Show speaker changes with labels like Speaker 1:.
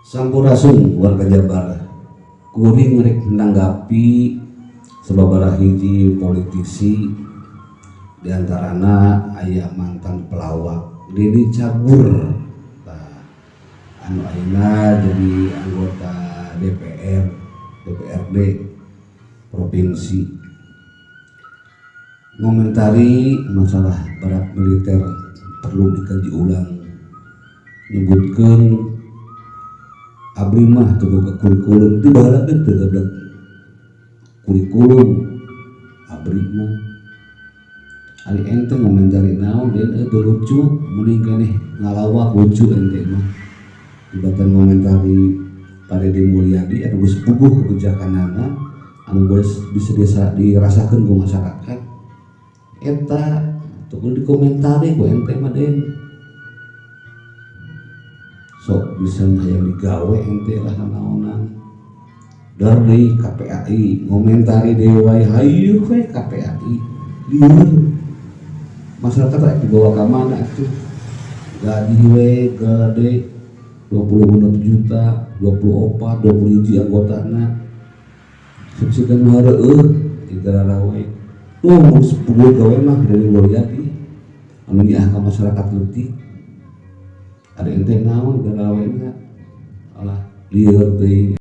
Speaker 1: Sampurasun, warga Jabar. Kuring rek menanggapi sababaraha hiji politisi, diantarana aya mantan pelawak Dedi Cagur. Tah, anu ayeuna jadi anggota DPR, DPRD provinsi, ngomentari masalah barak militer perlu dikaji ulang, nyebutkan abdi mah teu boga kurikulum. Ti baheula ge teu gablek kurikulum abdi mah. Ari ente ngomentari naon, Den? Teu lucu, mending keneh ngalawak, lucu ente mah tibatan ngomentari Pak Dedi Mulyadi anu geus puguh kebijakanana, anu geus bisa dirasakeun ku masyarakat. Eta teu kudu dikomentari ku ente mah, Den. Sok bisa hayang digawe ente lah, naonan. Dari KPAI ngomentari deui wae, hayu we KPAI. Lieur masyarakat, rek dibawa ka mana atuh? Gaji we gede, 26 juta, 24, 20 hiji anggotana. Subsidian nu hareueuh tiga we tuh. Geus puguh gawe mah dari Mulyadi anu nyaah ka masyarakat leutik. Ada ente naon garawena? Alah, lieur teuing.